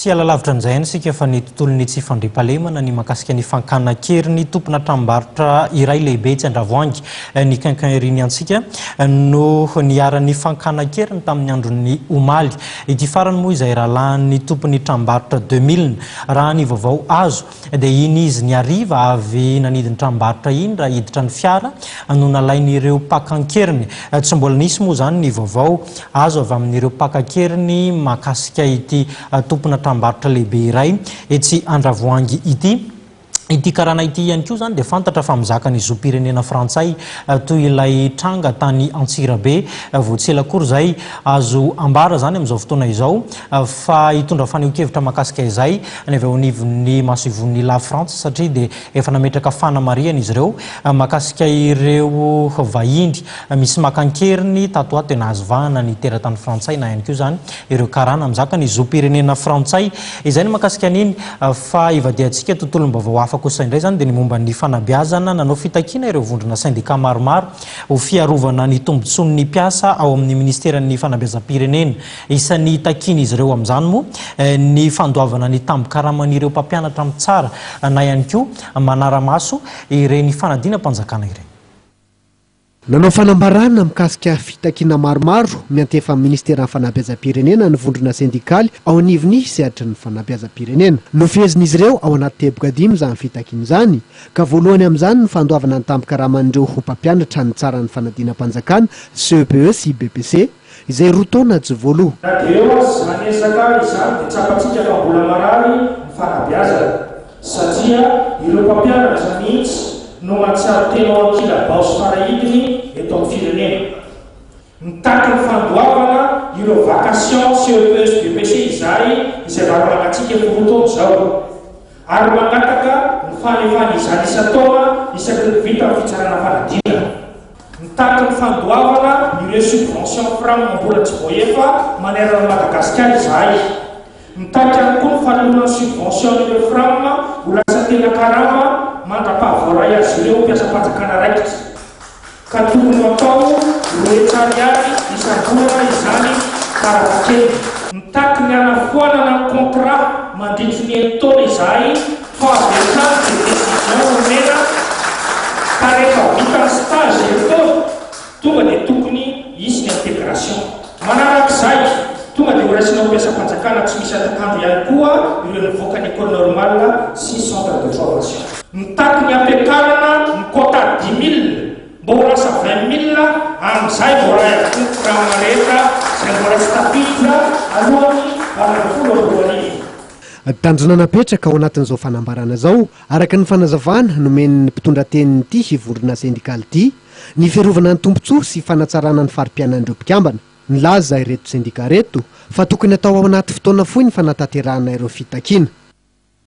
Tsy hiala lavitra an'izay ihany isika fa ny tontolon'ny tsy fandriampahalemana ny mahakasika ny fankana an-keriny tompona tranombarotra iray lehibe etsy Andravoahangy, ny Quincaillerie ny antsika, no niharan'ny fankana an-keriny tamin'ny andron'ny omaly. Ity farany moa izay rahalahin'ny tompon'ny tranombarotra 2000. Raha ny vaovao azo dia iny izy ny hariva avy nanidy ny tranombarotra iny raha hiditra ny fiara no nalain'ireo mpaka an-keriny. Tsy mbola nisy moa izany ny vaovao azo avy amin'ireo mpaka an-keriny mahakasika ity tompona tranombarotra lehibe iray etsy Andravoahangy ity. Ity karana ity ihany koa izany dia fantatra fa mizaka ny zom-pirenena frantsay toy ilay tranga tany Antsirabe vao tsy ela akory izay. Azo ambara izany amin'izao fotoana izao fa hitondra fanehoan-kevitra mahakasika izay ny avy eo anivon'ny masoivohon'ny La Frantsa satria dia efa nametraka fanamarihana izy ireo mahakasika ireo vahiny misy maka an-keriny tato ho ato dia nahazo vahana ny teratany frantsay na ihany koa izany ireo karana mizaka ny zom-pirenena frantsay. Izay ny mahakasika an'iny fa ivadihantsika tontolom-baovao hafa kosa indray izany dia ny momba ny fanabeazana. Nanao fitakiana ireo vondrona sendika maromaro ho fiarovana ny tombontsoan'ny mpiasa ao amin'ny minisiteran'ny fanabeazam-pirenena. Isan'ny takian'izy ireo amin'izany moa ny fandoavana ny tambin-karaman'ireo mpampianatra mitsara na ihany koa manara-maso ireny fanadinam-panjakana ireny. Nanao fanambarana mikasika fitakiana maromaro miantefa amin'ny minisiteran'ny fanabeazam-pirenena ny vondrona sendikaly ao anivon'ny sehatry ny fanabeazam-pirenena. Nofehezin'izy ireo ao anaty teboka dimy izany fitakiana izany ka voalohany amin'izany ny fandoavana ny tambin-karaman'ireo mpampianatra nitsara ny fanadinam-panjakana CEPE sy BEPC, Izay roa taona tsy voaloa. Na dia eo aza izany ezaka izany dia tsapantsika fa mbola marary ny fanabeazana satria ireo mpampianatra mihitsy no mahatsiaro tena ho ankilabao sy farahidiny eto amin'ny firenena. Mitaky ny fandoavana ireo vacation CEPE sy BEPC izahay izay vary mangatsiaka efa roa taona izao ary mangataka ny fanefana izany isan-taona isaky ny vita ny fitsarana fanadinana. Mitaky ny fandoavana ireo subvention fram mbola tsy voaefa manerana an'i Madagasikara izahay. Mitaky ihany koa ny fanoloana ny subvention an'ireo fram ho lasa tena karama mandra-pahavoaray azy ireo mpiasam-panjakana raikitra. Ka tokony ho atao 200 ariary isam-bolana izany farafahakeliny. Mitaky ny hanafoanana ny contrat mandritry ny enin-taona izahay Fa avy hatrany dia décision nomena ka rehefa vita ny stage herintaona tonga dia tokony hisy ny intégration. Manarak'izay, tonga dia horaisina ho mpiasam-panjakana tsy misy hatak'andro ihany koa ireo nivoaka ny école normale sy centre de formation. Mitaky ny hampiakarana ny quota 10 000 mba ho lasa 20 000 amin'izay voaray avokoa ny fram rehetra izay mbola tsy tafiditra alohan'ny 2018. Tanjona napetraka ao anatin'izao fanambarana izao, araka ny fanazavana nomen'ny mpitondra tenin'ity vondrona sendikaly ity, ny fiarovana ny tombontsoa sy fanatsarana ny fari-piainan'ireo mpikambana. Nilaza ireto sendika ireto fa tokony atao ao anaty fotoana fohy ny fanatanterahana ireo fitakiana.